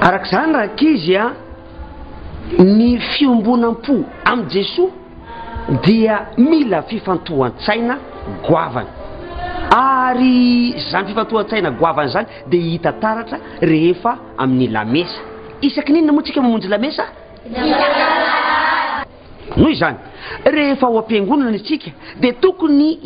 Araka izany rankizy a, ny fiombonam-po amin'i Jesoa dia mila fifantohan-tsaina goavana. Ary izany fifantohan-tsaina goavana izany dia hita taratra rehefa amin'ny lamesa. Isaky ny inona moa tsika mamonjy lamesa? Noho izany, rehefa ao am-piangonana isika dia tokony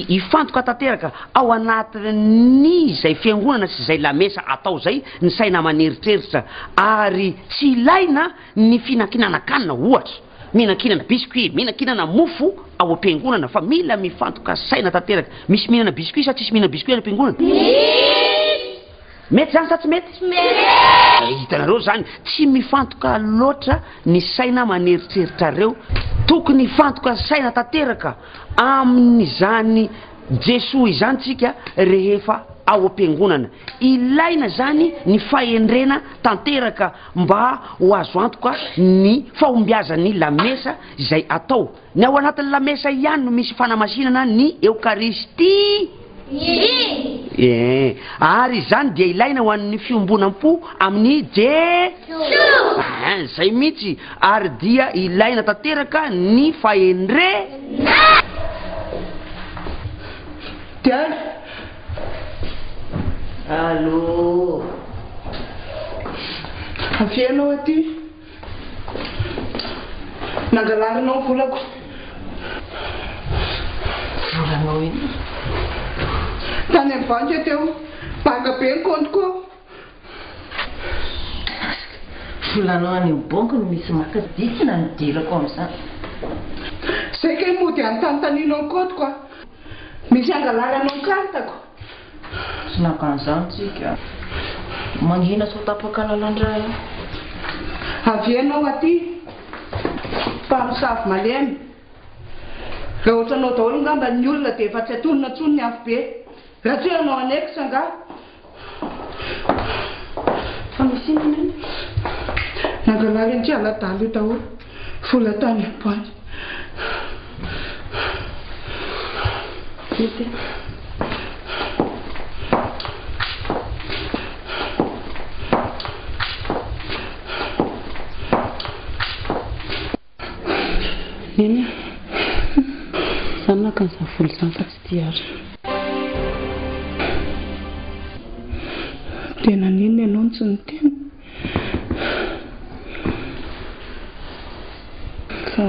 hifantoka tanteraka ao anatin'izay fiangonana sy izay lamesa atao izay ny saina aman'eritreritra ary tsy ilaina ny fihinankinana-kanina, ohatra, mihinankinana biscuit, mihinankinana mofo ao am-piangonana fa mila mifantoka saina tanteraka. Misy mihinana biscuit sa tsisy mihinana biscuit any am-piangonana? Misy! Mety zany sa tsy mety? Tsy mety. Hitanareo zany, tsy mifantoka loatra ny saina aman'eritreritrareo. Tokony hifantoka saina tanteraka amin'izany Jesoa izany tsika rehefa ao am-piangonana. Ilaina zany ny fahendrena tanteraka mba ho azo antoka ny fahombiazan'ny lamesa izay atao. Ny ao anatin'ny lamesa ihany no misy fanamasinana ny Eokaristia. Ee, ary izany dia ilaina ho an'ny fiombonam-po amin'i Je. Soa. Izay mihitsy, ary dia ilaina tanteraka ny fahendre. Diana. Allô. Avia ianao aty. Nangalarinao ny volako. Volanao inona? Tany amin'ny banky aho teo. Banga be ny kaontiko ao. Aska, volanao any amin'ny banky no misy maka dikina ny idirako amin'izany. Zay kay mody anontanintanianao ny kaontiko a. Misy angalaranao ny kartako. Tsy naka an'izany tsika. Mangina sao tapaka lalan-dra eo. Avia ianao aty. Mpamosavy malemy. Raha ohatranao daholo angamba ny olona dia efa tsy atonina intsony ny afobe. Raha tsy hoe hanao annexe angaha. Fa misy inona eny? Nangalarin'ity aladala io daholo vola tany am-boany. Mety e. Neny a! Za naka an'izany vola izany fa tsy tia ary. Dia naninona ianao no tsy niteny? Ka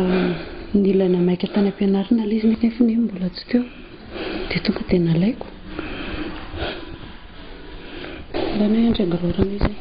nila namaika tany am-pianarana ilay izy nefa neny mbola tsy teo. Dia tonga dia nalaiko. Alana hoe andriangalao rano izy e.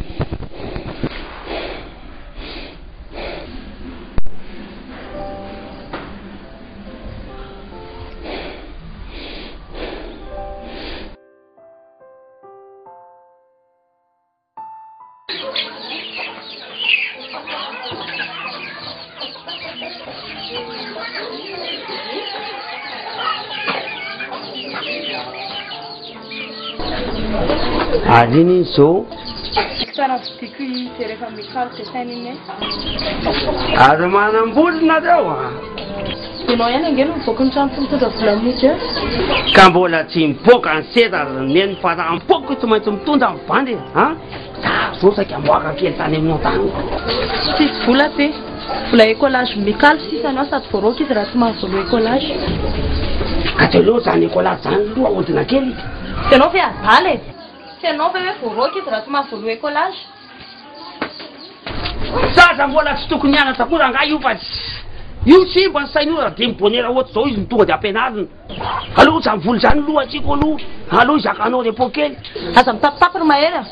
Ary iny izy zao. Tsara vidiako i rehefa mikalo dessin iny e. Ary manam-bola nareo a. Ianao ihany ange no mivoaka ny trano tsy mitondra vola mody eo. Ka mbola tsy mipoaka ny seza ry neny fa raha mipoaka io tsy maintsy mitondra ny bandy e. A? Za zao saika mivoaka kely tany aminao tany. Tsisy vola ve? Vola écolage Mikaly sisa ny ao sady voaroaka izy raha tsy mahavoaloa écolage. Ka tsy aleo zany écolage zany aloha ahodina kely. Tsy ianao ve adala e? Tsy ianao ve hoe voaroaka izy raha tsy mahavoaloa écolage? Zaza mbola tsy tokony hianatra koa rangahy io fa io simba ny sainy io raha dia mibonera ohatr'izao izy no tonga dia ampianarina. Aleo zany vola zany aloha asiako aloha, aleo hizakanao repos kely. Aza mitapitapy ry Mahery a!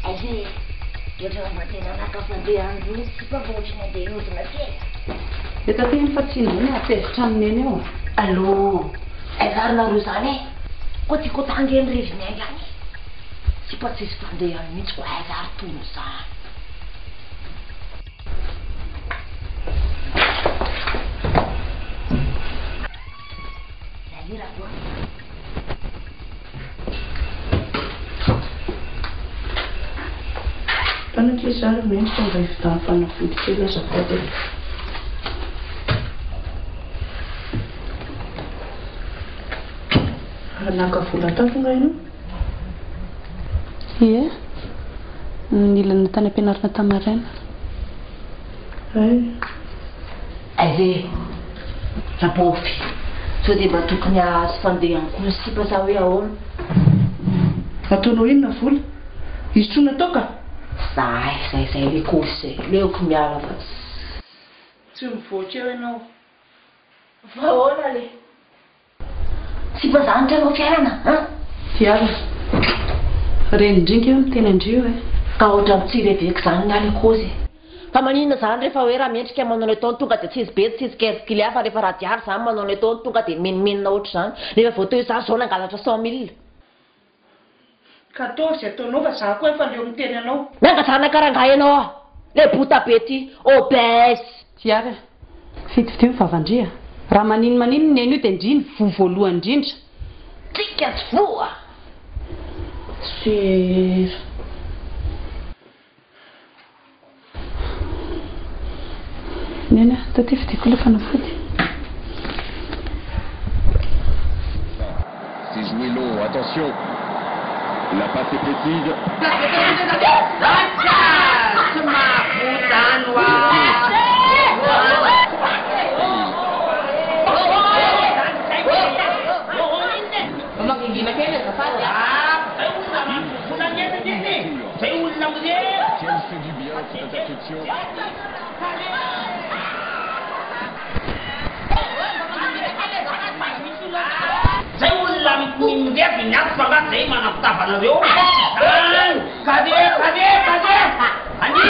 Aiza e? Ohatran'ny mba tena naka fandehany mihitsy sipa fa ohatran'ny andeha hiodina kely. Eto aty iny fa tsy indroa ny hahatezitra amin'i Neny eo a. Allô, aiza ary nareo zany e? Koa tiako atao ange ny revy miainga any e. Sipa tsisy fandehany mihitsy koa aiza ary tony zany. Salut Rado a. Zany ankizy zany mendrika mba hividianana fanafody kely azafady e. Ary naka vola tato nga ianao? Ie. Nilana tany am-pianarana tamin'ny maraina. Hay. Aiza e? Rabôfy, sao dia mba tokony hahazo fandeha ihany koa ny sipa sa hoe ahoana? Ataonao inona vola? Isotroina toaka? Zay, zay, zay le course e. Leoko miala fa tsy. Tsy mivoaka eo ianao. Fa ahoana le? Sipa zany trano fiainana an! Tiara, Renindringa io miteny an-dry io e. Ka ohatran'ny tsy reveko zany ny ahy le kozy e. Fa maninona zany rehefa hoe raha mendrika manao ny ataony tonga dia tsisy bedy tsisy qu'est-ce qu'il y a fa rehefa radiary zany manao ny ataony tonga dia mimenomenona ohatr'izany nefa vao teo izaho zao nangalatra 100 mille. Ka ataovy izay ataonao fa za koa efa leo miteny anao. Mianga-janaka rangahy ianao ah! Le bota be ty! Obèse! Tiara, Fitifidio ny vavan-dry a! Raha manino manino neny io dia ndry ny voa voalohany indrindra. Tsika tsy voa! Sera. Neny a, taty fidiako ilay fanafody. C'est joué long, attention. La passe est précise. Tsy mahavotany hoa. Mangingina kely azafady a. Quel fait du bien cette interception. Zay olona mirevy ny ato fa nga zay manampitavanareo any kade kade kade ani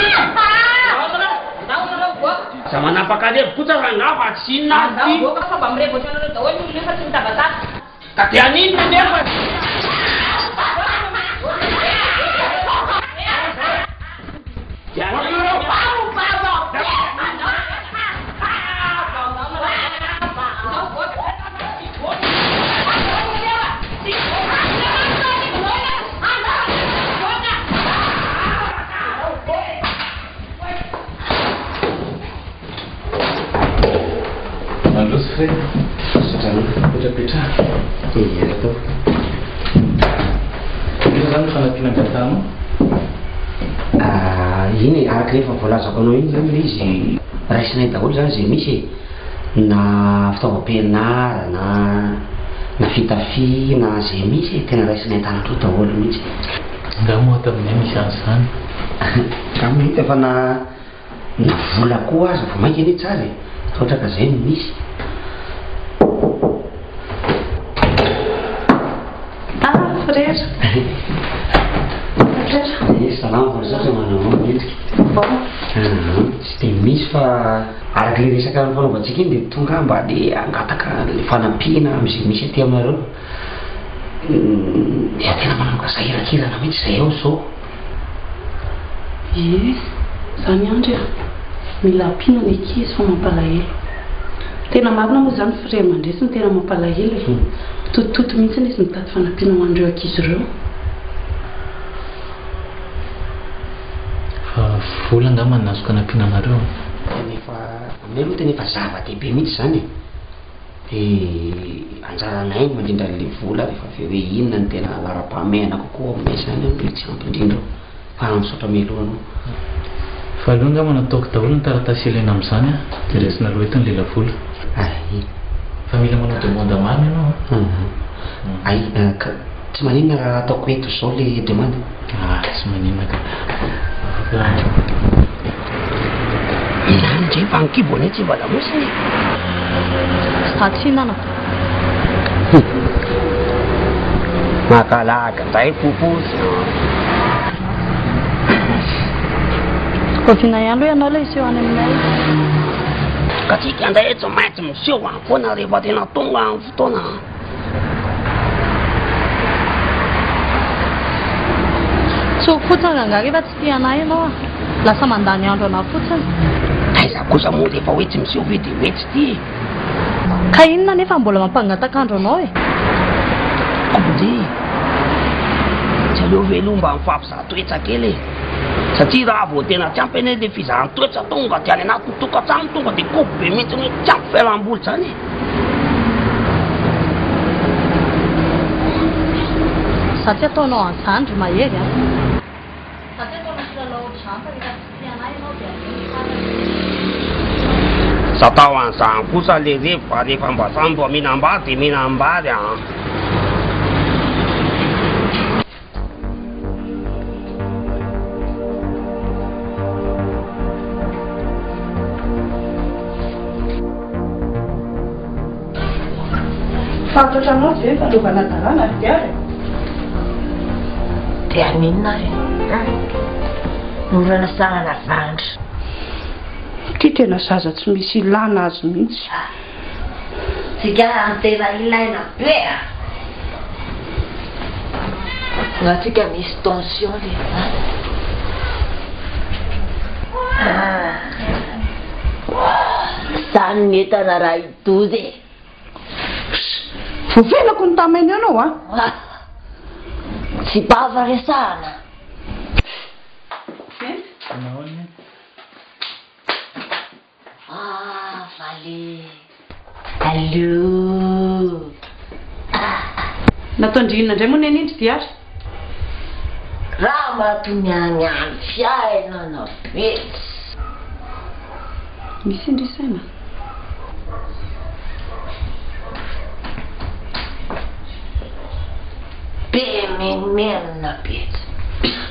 za manapaka revy koa tsara nga fa tsy inona Zaho ty voaka fa mba mirevy ohatranareo daholo ny olona io fa tsy mitabataba. Ka de aninona nefa. Mandroso frère. Misaotra anao. Petrapetraha. Ie, atao. Inona zany ny fanampiana angatahanao? Ah, iny e, araka ny efa voalazako anao iny zany le izy, raisinay daholo zany zay misy e, na fitaovam-pianarana, na fitafiana, zay misy e, tena raisinay an-tanandroa daholo mihitsy. Angaha moa ato aminay misy an'izany? Angaha moa hita fa na na vola koa aza vao mainka anie tsara e, raha ohatra ka zay no misy. Ah, frère. Frère. Eh, salama fa misaotra manao mendrika. Bon. Tsy dia misy fa araka le resaka nifanaovantsika iny dia tonga aho mba le hangataka le fanampiana amin'izay misy aty aminareo. Dia tena manomboka sahirakirana mihitsy izay ao izao. Ie, zany Andry a! Mila ampiana ny ankizy fa mampalahelo. Tena marina moa izany frère mandresy no tena mampalahelo e! Mitotitoto mihitsy izy mitady fanampiana ho an'ireo ankizy ireo. Fa vola angamba no azoko anampiana anareo an! Tena efa, aminay aloha tena efa zava-dehibe mihitsy izany e! Dia anjaranay ny mandrindra an'ilay vola rehefa avy eo hoe inona no tena laharam-pahamehana kokoa aminay izany an, ilay tsy ampy indrindra ao. Fa misaotra mialoha anao. Fa aleo angamba nataoko daholo ny taratasy ilaina amin'izany an, dia raisina aloha eto ny lelavola. Ay. Fa mila manao demande marina ianao an. Ay, ka tsy maninona raha ataoko eto izao ilay demande? Ah, tsy maninona ka. Afaka. Izany ndry fa ny kibo anie tsy mba lamosina e. Za tsy hihinana. Makalaka ndray popozy an. Oviana ihany aloha ianao ilay hiseho any aminay? Ka tsika ndray tsy maintsy miseho any foana rehefa tena tonga ny fotoana an. Tsory fotsiny rangahy rehefa tsy tia anah ianao a! Lasa mandany andro anah fotsiny. Aiza kosa moa rehefa hoe tsy miseho ve dia hoe tsy tia e! Ka inona anefa mbola mampangataka andro anao e? Kodia! Tsy aleo ve aloha mba mifampizaha toetra kely e! Satria raha vao tena tsy ampy anie le fizahan-toetra tonga dia any anatin'ny tokantrano tonga dia kobo be mihitsy hoe tsy ampy fialam-boly zany e. Za tsy ataonao an'izany ry Mahery a. Za tsy ataonao kilalao ohatr'izany fa rehefa tsy tia anah ianao dia aleo misaraka. Tsy atao an'izany kosa le revy fa rehefa mba samy mba mihinam-bary dia mihinam-bary an. Fantatranao ve ny fanaovana hadalana ry Diary e? Dia haninona ary e? Norana sahanana vandra. Ity tena zaza tsy misy ilana azy mihitsy. Sigara no tena ilaina be a! Nga tsika misy tension le a! Zany ny entana raha hidoza e! Voavelako ny tamaina eo anao a! Tsy bava resahana. Ah vale. Allo. Ah. Nataon-dry inona indray moa neny iny ry Diary? Ramatoa mianiany fiainana be. Misy indry saina. Be menomenona be.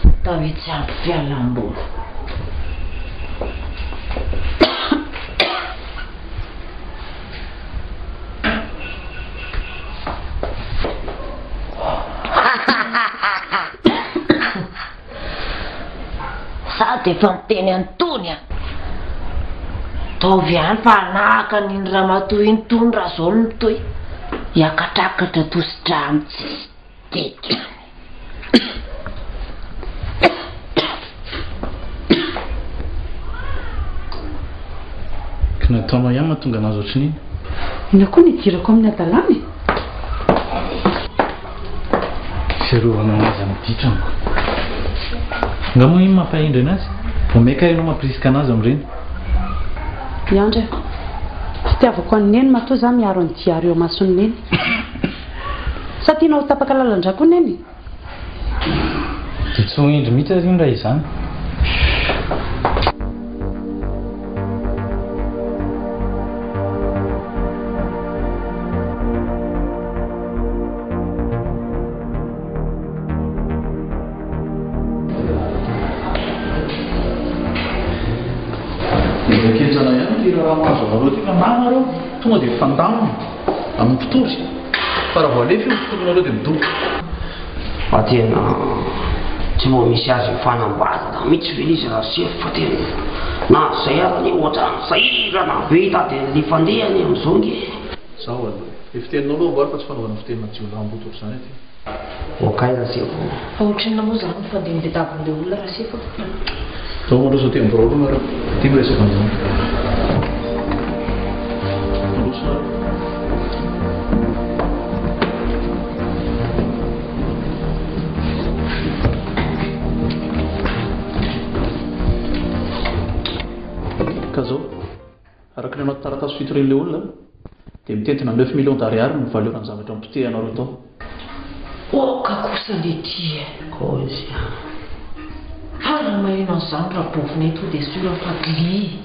Atao hoe tsy ampy fialamboly. Sady efa miteny an'itony a! Ataovy ihany fa hanahaka an'iny ramatoa iny tony raha zao no mitohy. Hiakatrakatra tosi-drano tsisy dikany. Ka nataonao ihany mahatonga anazy ohatran'iny. Inona koa no idirako amin'ny hadalana e? Fiarovana anazy amin'ny ditrany ko. Nga moa iny mampahendry anazy? Vao maika ianao mampirisika anazy amin'ireny. Miandry aho. Fitiavako an'i Neny matoa za miaro an'i Diary eo amason'i Neny. Sa tianao ho tapaka lalan-drà koa Neny? Dia tsy ho hendry mihitsy ary iny raha izany. Miezaketsana ihany ity raharaha mahazo anareo ity fa na nareo tonga dia mifandamina amin'ny mpitory fa raha vao alefa io mpitorinareo dia midoboka. Fa tena tsy mba misy azo ifanambadana mihitsy ve izy Rasefo fa tena na zay ary anie ohatran'ny sahirana be hitady an'le fandehany amin'izao nge. Zaho aloha e. Le fiteninao aloha amboary fa tsy fanaovana fitenina jiolahimboto ohatr'izany aty. Okay Rasefo. Fa ohatrinona moa izany ny fandeha tadiavin'ilay olona Rasefo a? Zao mandroso aty amin'ny birao aloha nareo. Aty miresaka an'izany. Mandroso nareo. Ka zao. Araka ny anaty taratasy fitorian'ilay olona dia mitentina neuf millions d'ariary ny valeur ny zavatra nopotehanareo tao. Oka kosa letia e! Kôzy a! Fa raha maheno an'izany Rabovonay to dia sûr fa gli.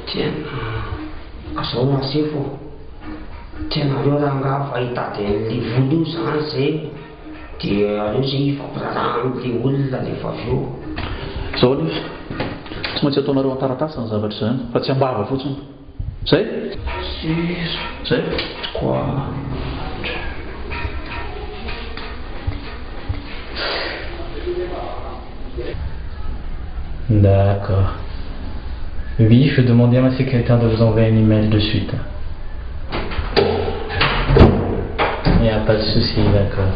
Tena zao Rasefo ô! Tena aleo rangaha fa hitady an'le vola io zany zay. Dia aleo zay hifampiraharaha amin'ilay olona rehefa avy eo. Izao anefa, tsy maintsy ataonareo an-taratasy izany zavatra izany, fa tsy am-bava fotsiny. Izay? Sur. Izay? Quoi? D'accord. Oui, je vais demander à ma secrétaire de vous envoyer un email de suite. Il n'y a pas de souci, d'accord.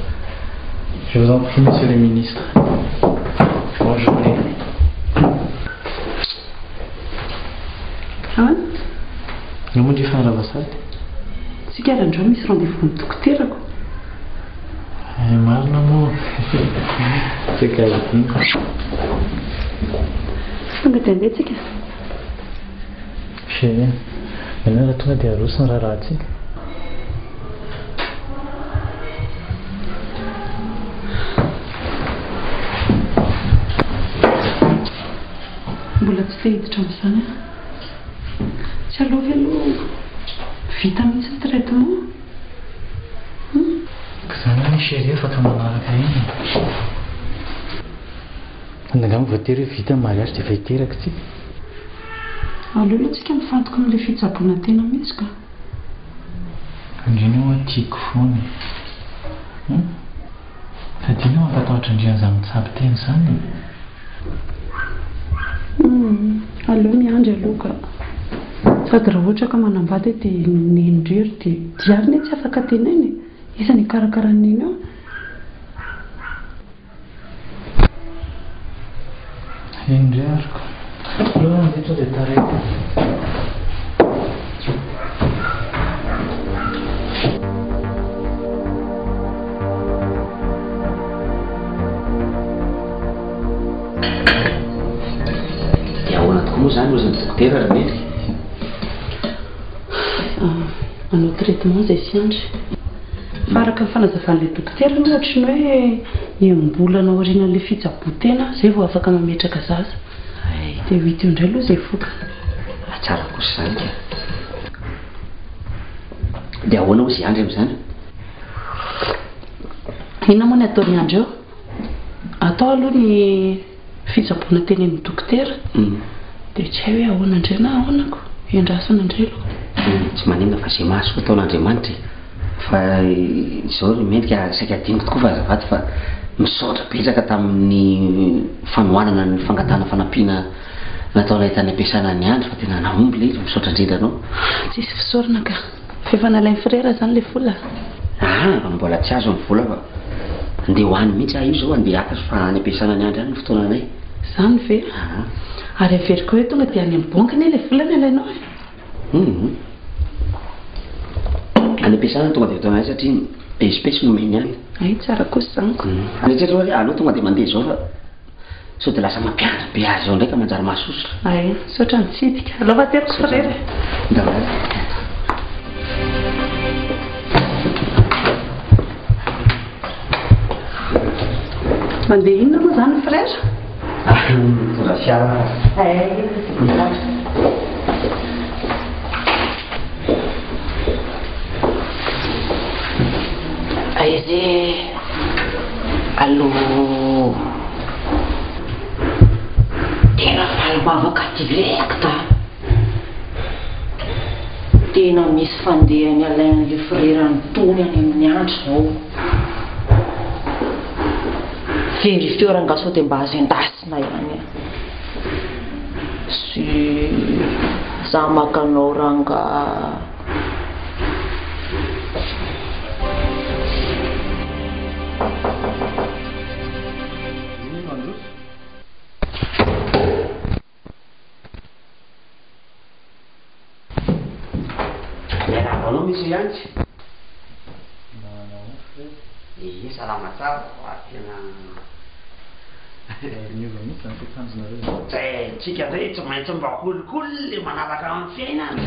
Je vous en prie, monsieur le ministre. Bonne journée. Ahoana? Io moa ndry fanarava sady. Tsika ary androany misy rendez-vous amin'ny dokoterako. Eh, marina moa. Saika hadino. Tonga dia andeha tsika. Chérie, ianao raha tonga dia aroso ny raharahantsika. Mbola tsy te hiditra amin'izany aho. Tsy aleo ve aloha vita mihitsy ny traitement? Hum? Ka izany anie chérie afaka manaraka eny e. Angamba voatery hoe vita ny mariage dia efa hiteraka tsika. Aleo aloha tsika mifantoka amin'ilay fitsaboana tena mihitsy ka. Ndry anie hoa tiako foana e. Hum? Sady inona mampatahotra ndry an'izany mitsabo tena izany e? Humm aleo miandry aloha ka. Sady raha ohatra ka manambady aho dia neny irery dia diary anie tsy afaka tenena e! Iza no hikarakara an'i neny eo? Eny ndry ary ko. Aleo andeha sao dia taraiky. Dia ahoana tokoa moa izany hozy ny dokotera ry Mendrika? Manao traitement izay sy Andry. Fa araka ny fanazavan'ilay dokotera aloha ohatry ny hoe enim-bolana aorianan'ilay fitsaboan-tena izay vao afaka mametraka zaza. Dia ho hita eo indray aloha izay vokany. Ah, tsara kosa izany ka. Dia ahoana hozy i Andry amin'izany? Inona moa ny ataon'i Andry eo? Atao aloha ny fitsaboana tenenin'ny dokotera dia tsy hay hoe ahoana indray na ahoana ko. Endrasana indray aloha. Tsy maninona fa izay mahasoa ataon'Andriamanitra e. Fa izao ry Mendrika saika adinoko tokoa fa azafady fa misaotra betsaka tamin'ny fanohanana ny fangatahana fanampiana nataonay tany am-piasana ny andro fa tena nahomby ilay izy, misaotra indrindra anao. Tsisy fisaorana ka. Fa efa nalain'i Frera zany le vola? Aa, mbola tsy azo ny vola fa andeha ho any mihitsy aho io zao, andeha haka fa any am-piasana ny andro any ny fotoananay. Zany ve? Aa. Ary averiko hoe tonga dia any amin'ny banky anie le vola no alainao e. Hum. Any am-piasana tonga dia ataonay satria espèce no omeny any. Hay tsara kosa izany ko. Mieritreritra hoe aleo tonga dia mandeha izao fa sao dia lasa mampiandry be azy izao indray ka manjary mahasosotra. Hay, misaotra nitsidika. Aleo fa ateriko frera e. Ndao ary. Mandeha inona moa izany frera? Mitondra fiara aho. Hay, Aiza e? Allô? Tena faly mavaka direct a! Tena misy fandehany alain'le frerany tony any amin'ny andry zao. Vérifier rangaha sao dia mba azo endasina ihany a. Si za maka anao rangaha. Miarahaba anao Monsieur Andry. Ie, salama tsara fa tena. Niova mihitsy izany fiakanjonareo izany. Zay, tsika ndray tsy maintsy mba cool le manaraka ny fiainana.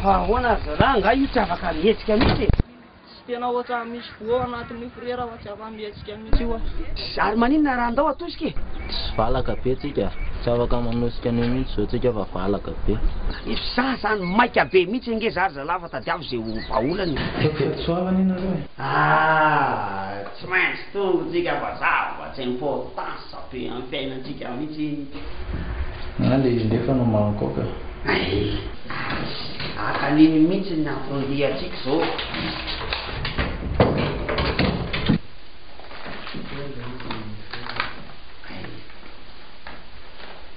Fa ahoana ry zalahy, angaha io tsy afaka mihetsika mihitsy e? Tsy tena ohatran'ny misy voa ao anatin'io frera fa tsy afa-mihetsika mihitsy io a. Ary maninona raha andao atosika e? Tsy valaka be tsika, tsy afaka manosika an'io mihitsy zao tsika fa valaka be. Efa za zany maika be mihitsy ange za ry zalahy fa tadiavo ze ho vahaolana e. Tiako fa tsy ho avy anie nareo e. Ah, tsy maintsy tonga tsika fa zava-tsy importance be amin'ny fiainantsika mihitsy iny. Ah le izy nefa no mankoka. Ay, haka an'iny mihitsy ny anton-diantsika izao. Ay,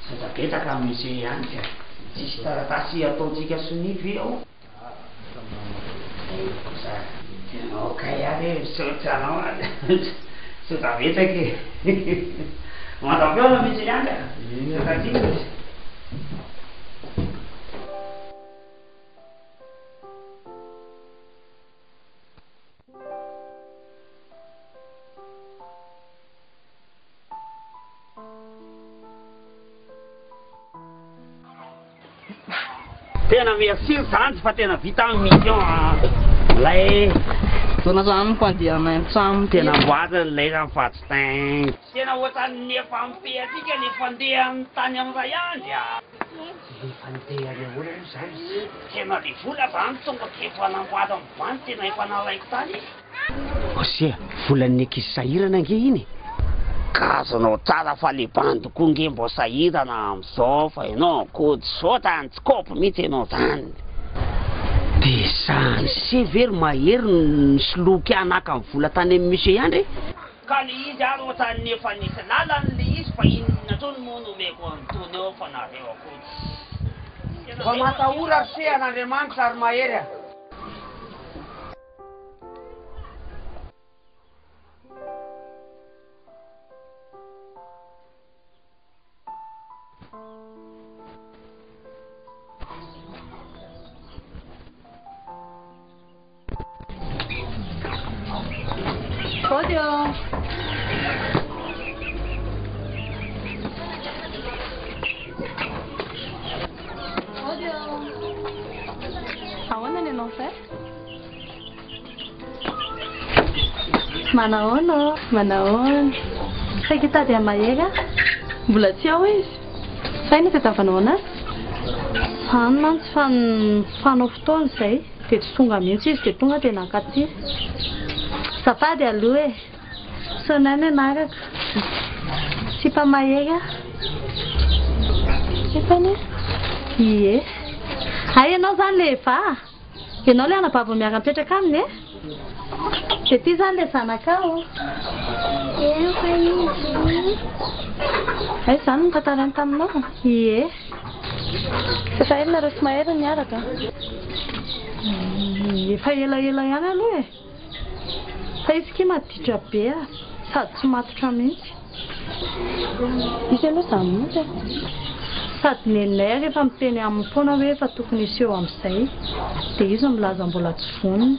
misaotra betsaka monsieur ihany ka. Tsisy taratasy ataontsika sonia ve ao? Tena ok ary e, misaotra anao ary. Misaotra betsaka e. Mandra-pihaona mihitsy ihany a. Misaotra indrindra. Tena merci ry zandry fa tena vita ny mission a. Lay. Fotoana zany ny mpandeha an-trano. Tena amboarina ny lay zany fa tsy tin. Tena ohatran'ny efa mifehy antsika le fandeha tany amin'ny ray andry a. Le fandeha le vola moa zany. Tena le vola zany tonga de efa namboarina bandy tena efa nalaiko tany. Osia, volan'ny ankizy sahirana ange iny e. Ka azonao tsara fa le bandy koa nge mbô sahirana amzao fa enao ko tsy otrany tsy kôpy mitsy enao zany. De zany se ve ry mahery no nisoloky ahy naka ny vola tany amin'ny monsieur ihany re? Ka le izy ary ohatran'ny efa nisy lalany le izy fa inona tsony moa no omeko an'itony eo fa nareo akory tsy. Mba matahora ry se an'Andriamanitra ry mahery a. Ody ô! Ody ô! Ahoana ny anao fa? Manahoana ô? Manahoana? Saika hitady an'i Mahery aho. Mbola tsy ao izy. Fa inona tadiavanao anazy? Izany mantsy fa nifanao fotoana izay dia tsy tonga mihitsy izy dia tonga dia nankaty. Azafady aloha e! Sonia ny anarako. Sipa Mahery aho. Sipany? Ie. Hay ianao izany ilay Eva? Ianao ilay anabavy vao miara-mipetraka aminy e? Dia ity izany ilay zanakao? Eny fa izy. Hay izany no notantarainy taminao? Ie. Efa ela nareo sy Mahery no niaraka? Efa elaela ihany aloha e. Fa izy ity maditra be a! Sady tsy matotra mihitsy. Izy aloha izany mihitsy e! Sady neninay ary efa miteny aminy foana hoe efa tokony hiseho amin'izay dia izy milaza mbola tsy vonona.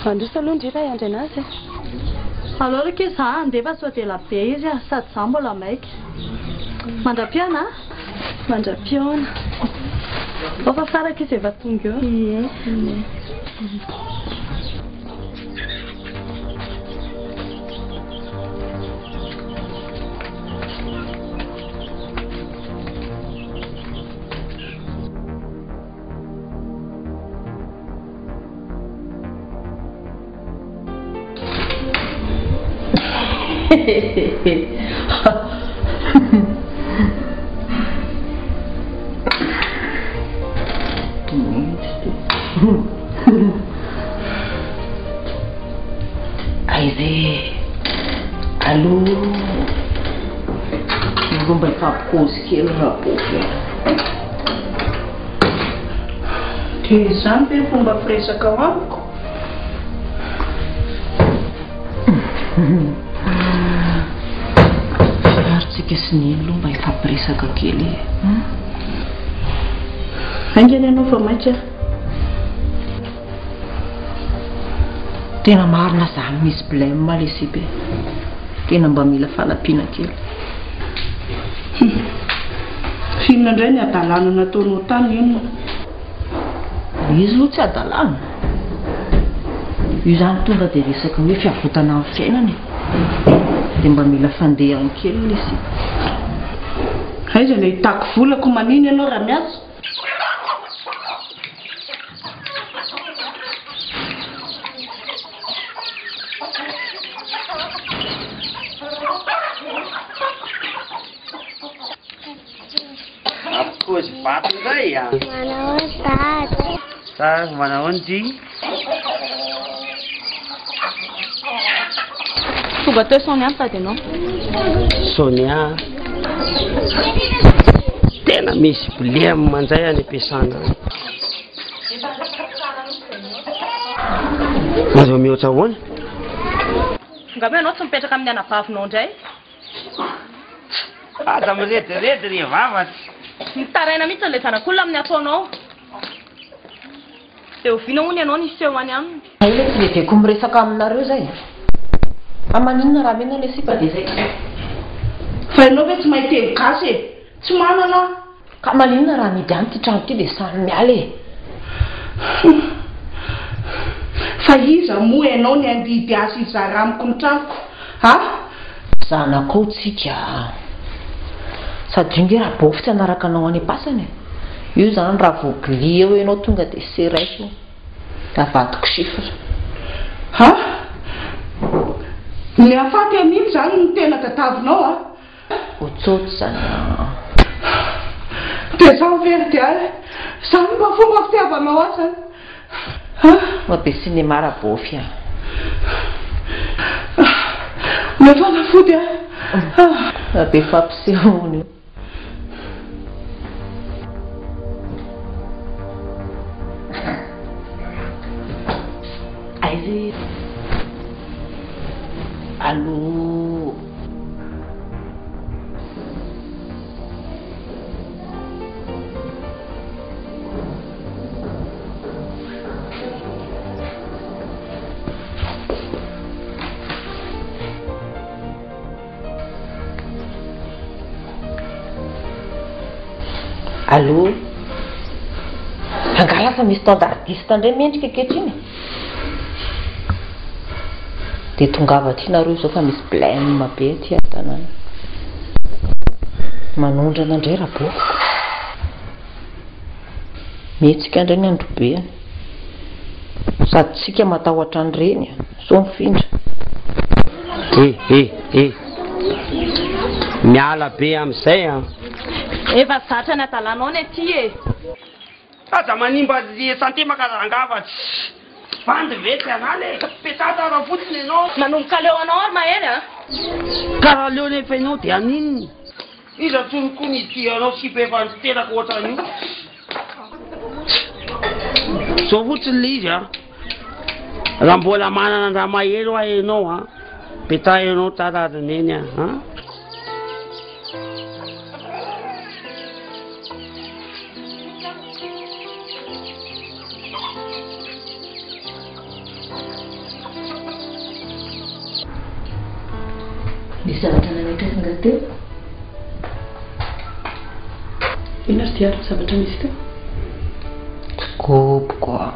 Mandroso aloha ndry raha hiandry anazy e! Aleo aloha akia za handeha fa sao dia ela be izy a! Sady za mbola maika. Mandra-pihaona a! Mandra-pihaona. Ao fa saraka izy efa tonga eo. Ie. Aiza e? Allo? Allo mba hifampikôzy kely Rabofy a. Dia izany ve ny fomba firesakao amiko? Fiarintsika sy Neny aloha mba hifampiresaka kely e. Haingana ianao fa maika aho. Tena marina zany misy blème le sipa e. Tena mba mila fanampiana kely. Hum. F'inona indray ny hadalana nataonao tany inona? Izy aloha tsy hadalana. Io zany tonga dia resaka hoe fiavotana amin'ny fiainana e. Dia mba mila fandehany kely le sipa. Aiza no ahitako vola ko manino ianao raha miasa? Mampikozy vato indray a! Manahoana dada? Tsara, manahoana ty? Tonga teo Sonia nitady anao. Sonia, tena misy blem indray any am-piasana any. Aza mihoatra ahoana? Angamba ianao tsy mipetraka amin'ny anabavinao indray. Aza mirediredy ry vava tsy. Mitaraina mihitsy ilay zanak'olona amin'ny ataonao. Dia oviana hono ianao no hiseho any aminy? Zay ilay tsy reveko miresaka aminareo zay. Fa maninona raha mena ilay sipa dia zay. Fa ianao ve tsy mahay teny gasy e? Tsy manana aho. Ka maninona raha amidy any ity trano ity dia samy miala e? Fa iza moa ianao ny handidy azy hizara amiko ny tranoko a? Zanakao tsika a! Sady io nge Rabofy tsy hanaraka anao any am-pasana e! Io zany raha vao gli eo ianao tonga dia CRS io, avadiko chiffre. Ha? Ny hahafaty an'iny izany no tena tadiavinao a? Otsôtsy zany an! Dia izaho ve ry Diary? Izany mba fomba fitiavanao ahy izany an! Mba be cinéma Rabofy an! Omeo fanafody aho. Mba be fampisehoana io. Aiza e? Allô? Allô? Angaha lasa misy standardiste indray mendrika ankehitriny e? Dia tongava aty nareo izao fa misy blème be aty an-tanàna. Manondrana indray rabofoko. Mihetsika indray ny androbeany. Sady tsika matahotra an'ireny a. Sao mifindra. Eh eh eh. Miala be amin'izay an. Efa zatra ny adalanao ny aty e. Aza manimba ny santé maka rangaha fa tsy bandy ve tsy hanala e. Petraha tsara fotsiny ianao. Manomboka leo anao ary Mahery a. Ka raha leo nefa ianao dia haninona? Iza tsony koa ny tia anao sipa efa niteraka ohatran'io? Zao fotsiny le izy a. Raha mbola manana an-dRamahery hoa ianao a, petaho ianao tsara ry neny a. Nisy zavatra nanaitra ahy angaha teo? Inona ry Diary ny zavatra nisy teo? Tsy goboko a!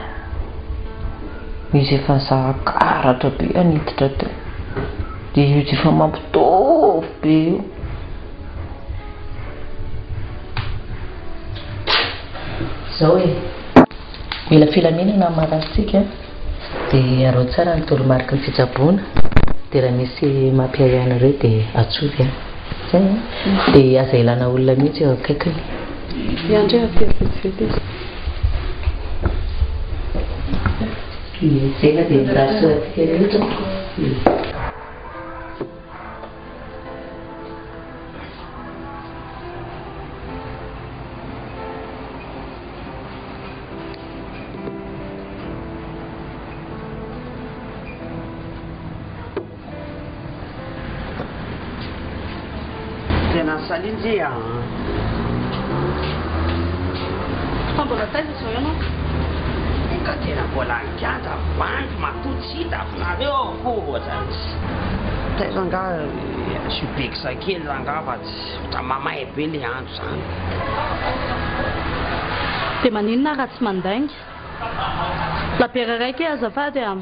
Izy efa nizaha karatra be aho niditra teo. Dia io tsy efa mampitovy be io. Izao e! Mila filaminana ny mararintsika dia araho tsara ny toromariky ny fitsaboana dia raha misy mampiahiahy anareo dia antsoy an! Zay an! Dia aza ilana olona mihitsy eo akaikiny. Miandry aho aty vetivety izy. Zay fa dia mirary soa antsika rehetra. Tena salut njy a! Fa mbola taiza izao ianao? Ka tena mbola an-kianja bandy matoa tsy hita aminareo aho ko ohatrany tsy taiza angaha subex kely rangaha fa tsy ohatran'ny mamay be le andro zany. Dia maninona raha tsy mandainga? Labiera iray kay azafady a!